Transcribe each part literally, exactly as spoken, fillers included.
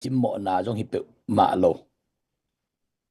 cimmawhna zong hi peuhmah lo.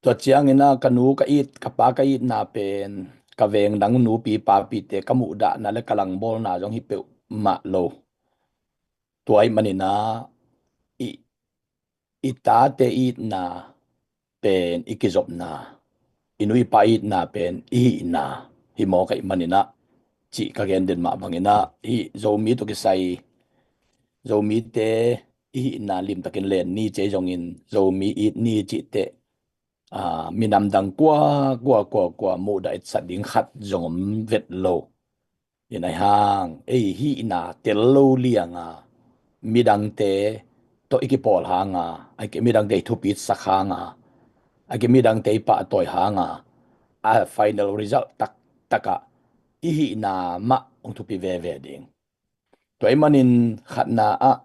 Tua ciangin ah ka nu ka it, ka pa ka itna pen ka veng dang nupi papite ka muhdahna le ka langbawlna zong hi peuhmah lo. Tua ahih manin ah i, i tate itna pen i kizopna, i nu i pa itna pen i hihna hi mawk ahih manin ah, cih ka gen den mah bangin ah, hih Zomi tawh kisai Zomite i hihna limtakin len ni ci zongin, Zomi it ni cih teh, aa, minam dang kua, kua, kua, kua muhdah etsat ding khat zong om vet lo. In ahi hang, ei hihna tel lo lianga, midangte tawh i kipawl hanga, a kei midangte i thupitsak hanga, a kei midangte i pahtawi hanga, a final result taktakah i hihna mah hong thupi veve ding. Tua ahih manin khatna ah,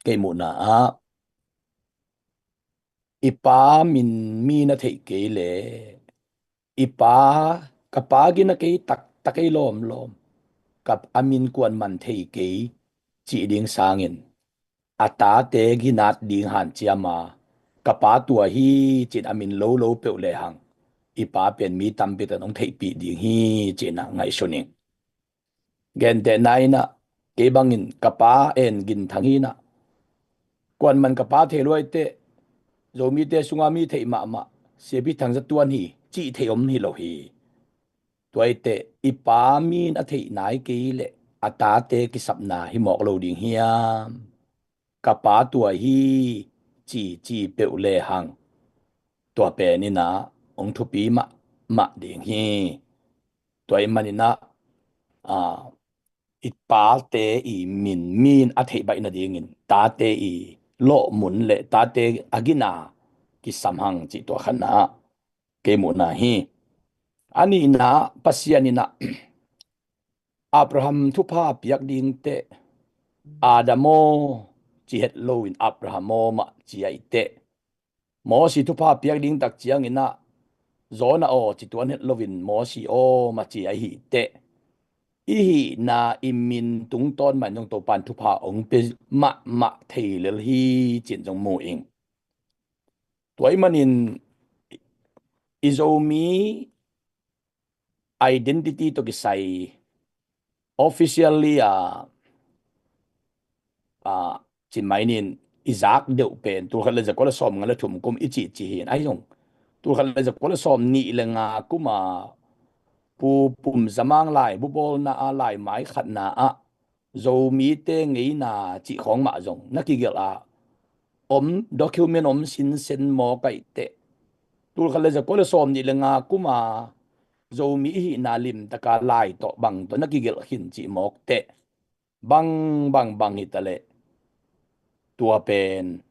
kei muhna ah, i pa min mi na theih kei leh, i pa, ka pa gina kei taktak ei lawmlawm, ka a min kuan man thei kei cih ding sangin, a tate ginat ding hanciam a, ka pa tua hi cin a min lo lo peuh lehang, i pa pen mi tampi tan hong theihpih ding hi cin a ngaihsun ing. Gentehna in ah, kei bangin ka pa En Gin Thang hi in ah, kuan man ka pa thei luai teh, Zomite sunga mi theih mahmah Siapi Thang Za Tuan hi cih theih om hi lo hi. Tua hi teh, i pa min a theih nai kei leh a tate kisapna hi mawk lo ding hiam? Ka pa tua hi ci ci peuh lehang, tua pen in ah hong thupi mahmah ding hi. Tua ahih manin ah, aa, i pate i min min a theih baih nadingin tate i lawhmun le tate a gina kisam hang cih tua khatna ah kei muhna hi. A nihna ah, Pasian in ah Abraham thupha piak ding teh, Adam aw ci het loin Abraham aw mah ci ahih teh, Mosi thupha piak ding tak ciangin ah, Jonah aw ci tuan het loin Mosi aw mah ci ahih teh, i hihna i min tungtawn mah in zong Topa'n thupha hong pia mahmah thei lel hi cin zong mu ing. Tua ahih manin i Zomi identity tawh kisai officially a, a, cin mai nin i zak deuh pen tulkhat le zakua le sawmnga le thum kum i cih ci hi in, ahi zong tulkhat le zakua le sawmnih le nga kum a Pu Pum Za Mang laibu bawlna a laimai khatna ah Zomite ngeina cih khawng mah zong na kigelh a om, document om sinsen mawk ahih teh, tulkhat le zakua le sawmnih le nga kum a Zomi i hihna limtaka lai tawh bang tawh na kigelh khin cih mawk teh, bang bang bang hi ta leh, tua pen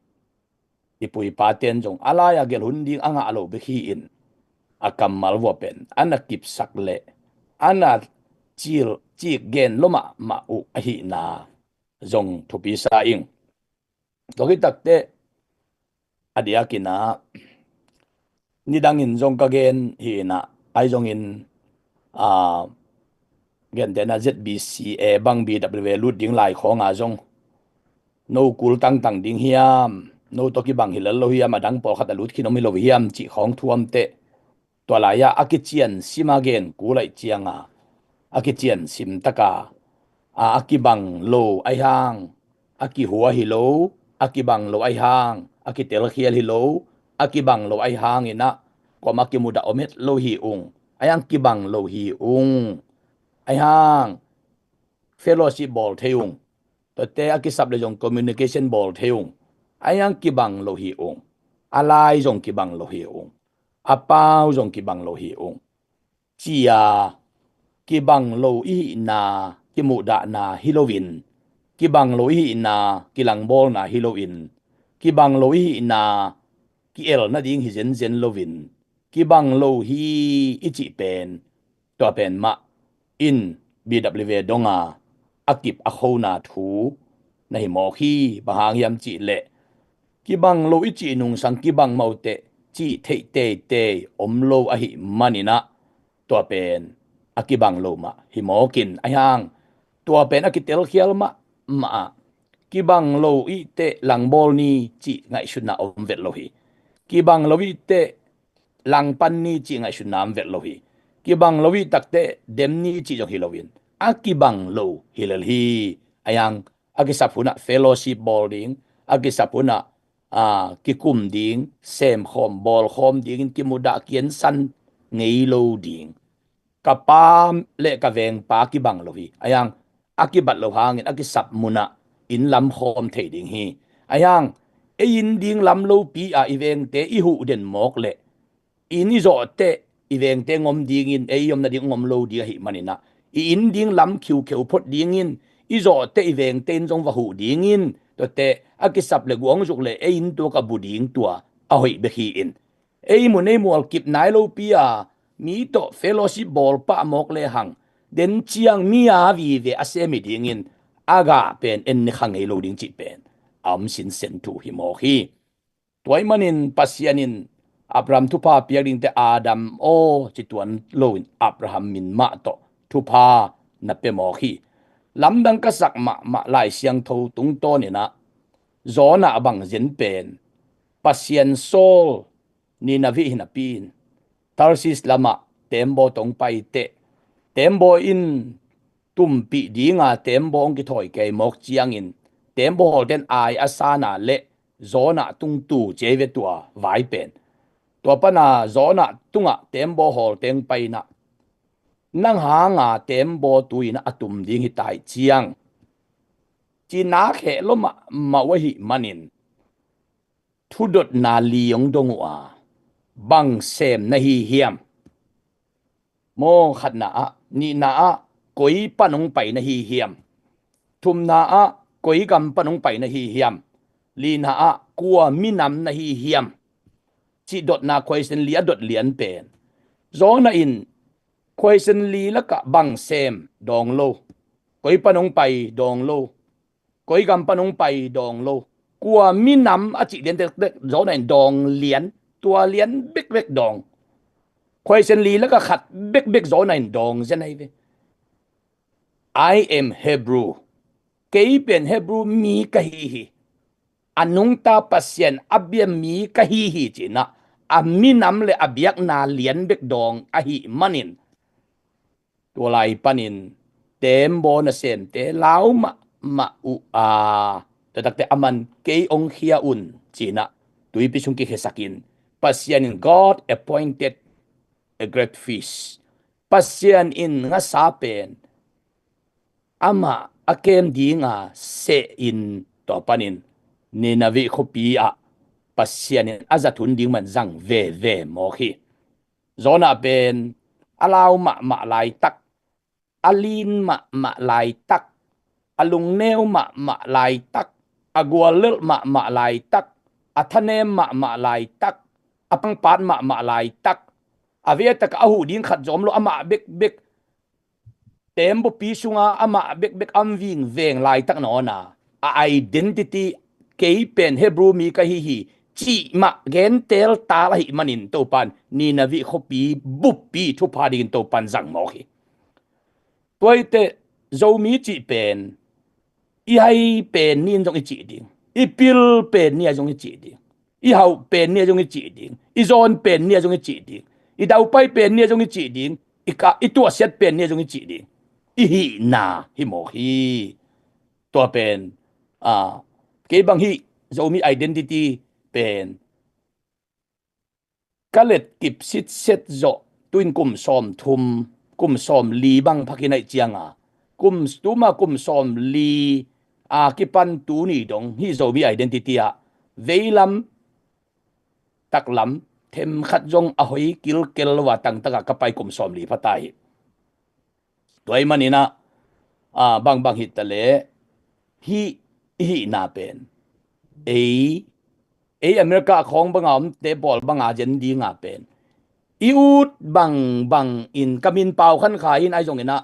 i pu i pate'n zong a lai-a gelh hun ding a ngah lo bek hi in, a kammal vua pen a na kipsak leh a na cil cik gen lo mahmah uh ahihna zong thupi sa ing. Tua khit tak teh, a diakin ah, nidangin zong ka gen hi in ah, ahi zongin, aa, gentehna Z B C A bang B W A lut ding lai khawng a zong, no kul tangtang ding hiam, no tawh kibang hi lel lo hiam, a dang pawlkhat a lut khin om hi lo hiam cih khawng thu om teh, tua lai-ah a kician sim a gen kul ahih cianga, a kician sim taka, a, a kibang lo ahi hang, a kihua hi lo, a kibang lo ahi hang, a kitelkhial hi lo, a kibang lo ahi hang in ah, kuamah kimudah om het lo hi ung, ahi hang kibang lo hi ung, ahi hang fellowship bawl thei ung, tuate a kisap le zong communication bawl thei ung, ahi hang kibang lo hi ung, a lai zong kibang lo hi ung, a pau zong kibang lo hi ung, ci-a kibang lo i hihna kimuhdahna hi loin, kibang lo i hihna kilangbawlna hi loin, kibang lo i hihna ki-el nading hi zenzen loin, kibang lo hi i cih pen, tua pen mah in B W A donga a kip a khona thu na hi mawk hi. Bang hang hiam cih leh, kibang lo i cih nungsang kibang mah uh teh cih theih teitei om lo ahih manin ah, tua pen a kibang lo mah hi mawk in, ahi hang tua pen a kitelkhial mahmah ah, Kibang lo ihteh langbawl ni cih ngaihsutna om vet lo hi. Kibang lo ihteh langpan ni cih ngaihsutna om vet lo hi. Kibang lo ihtakteh dem ni cih zong hi loin, a kibang lo hi lel hi. Ahi hang a kisap hunah fellowship bawl ding, a kisap hunah a kikum ding, semkhawm bawlkhawm dingin kimudah kiansan ngei lo ding. Ka pa le ka vengpa kibang lo hi. Ahi hang a kibat lo hangin a kisap munah inn lam khawm thei ding hi. Ahi hang ei inn ding lam lopi a i vengte i huh den mawk leh inn i zawhteh i vengte ngom dingin ei i om nading ngom lo ding ahih maninah i inn ding lam khiukheu phot dingin i zawhteh i vengte in zong va huh dingin tuateh a kisap le guangzuk le ei inn tua ka bu ding tua a hoih bek hi-in ei mun ei mual kip nai lopi a mi tawh fellowship bawl pah mawk le hang den ciang mi a vive a sem hi dingin a gah pen en ni kha ngei lo ding cih pen a om sinsen thu hi mawk hi. Tua ahih manin Pasian in Abraham thupha piak dingte Adam aw ci tuan loin Abraham min mah tawh thupha na pia mawk hi. Lamdang ka sak mahmah Lai Siangtho tungtawninah Jonah bang zen pen Pasian sawl Nineveh hi napi-in Tarsis lamah tembaw tawh hong pai teh tembaw in tumpih dinga tembaw hong kithawi kei mawk ciangin tembaw hawlten ai a sana le Jonah tung tu ci ei ve tua vai pen. Tua pana Jonah tungah tembaw hawlteng paina nang hanga tembaw tuina a tum ding hi tai ciang ci nak heh lo mahmah uh ahih manin thudotna li hong dong uh a bang sem na hi hiam? Maw khatna ah, nihna ah koi pan hong pai na hi hiam? Thumna ah koi gam pan hong pai na hi hiam? Lina ah kua minam na hi hiam? Cih dotna question li a dot lian pen Jonah in question li lakah bang sem dawng lo, koi pan hong pai dawng lo, koi gam pan hong pai dawng lo, kua minam a cih lian tektek Jonah in dawng lian, tua lian bekbek dawng. Question li lakah khat bekbek Jonah in dawng zen ahi ve. I am Hebrew. Kei pen Hebrew mi ka hi hi. A nungta Pasian a bia mi ka hi hi cinah a minam le a biakna lian bek dawng ahih manin tua lai panin tembaw nasemte lau mahmah uh a, tua takte aman kei hong khia un cinah tuipi sung kikhiasakin Pasian in God appointed a great fish. Pasian in ngasa pen amah a kem dinga sehin tua panin Nineveh khuapi ah Pasian in a zat hun ding man zang veve mawk hi. Jonah pen a lau mahmah laitak, a lin mahmah laitak, a lungneu mahmah laitak, a guallelh mahmah laitak, a thanem mahmah laitak, a pangpat mahmah laitak, a vei a takah a huh ding khat zong om lo amah bekbek tembaw pi sunga amah bekbek a om vingveng laitak nawna a identity kei pen Hebrew mi ka hi hi cih mah gentel tal ahih manin Topan Nineveh khuapi buppi thupha dingin Topan zang mawk hi. Tuaite Zomi cih pen i hai pen ni in zong i cih ding, i pil pen ni a zong i cih ding, i hauh pen ni a zong i cih ding, i zawn pen ni a zong i cih ding, i daupai pen ni a zong i cih ding, i ka i tuahsiat pen ni a zong i cih ding. I hihna hi mawk hi. Tua pen a, kei bang hih Zomi identity pen ka let kip sitset zawh tuin kum sawm thum, kum sawm li bang phakin aih cianga kum tuma kum sawm li a kipan tuni dong hih Zomi identity ah veilam taklam themkhat zong a hoi kilkel lo a tangtaka ka pai kum sawm li phata hi. Tua ahih maninah a, bangbang hita le hih i hihna pen ei ei America khawng banga omte pawl banga zen dinga pen i ut bangbang in ka min pau khankha in ahi zonginah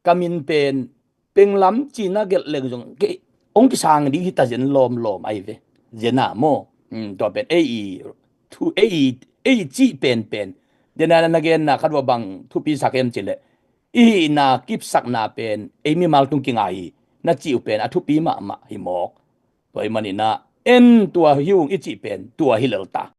ka min pen penglam cina gelh leng zong kei hong kisang ding hita zen lawmlawm ahi ve. Zena maw? Tua pen ei i thu ei i ei i cih penpen zena na genna khat vua bang thupi sak em cileh i hihna kipsakna pen ei mimal tung kingai hi. na cih uh pen a thupi mahmah hi mawk. Tua ahih manin ah en tua hi ung i cih pen tua hi lel ta.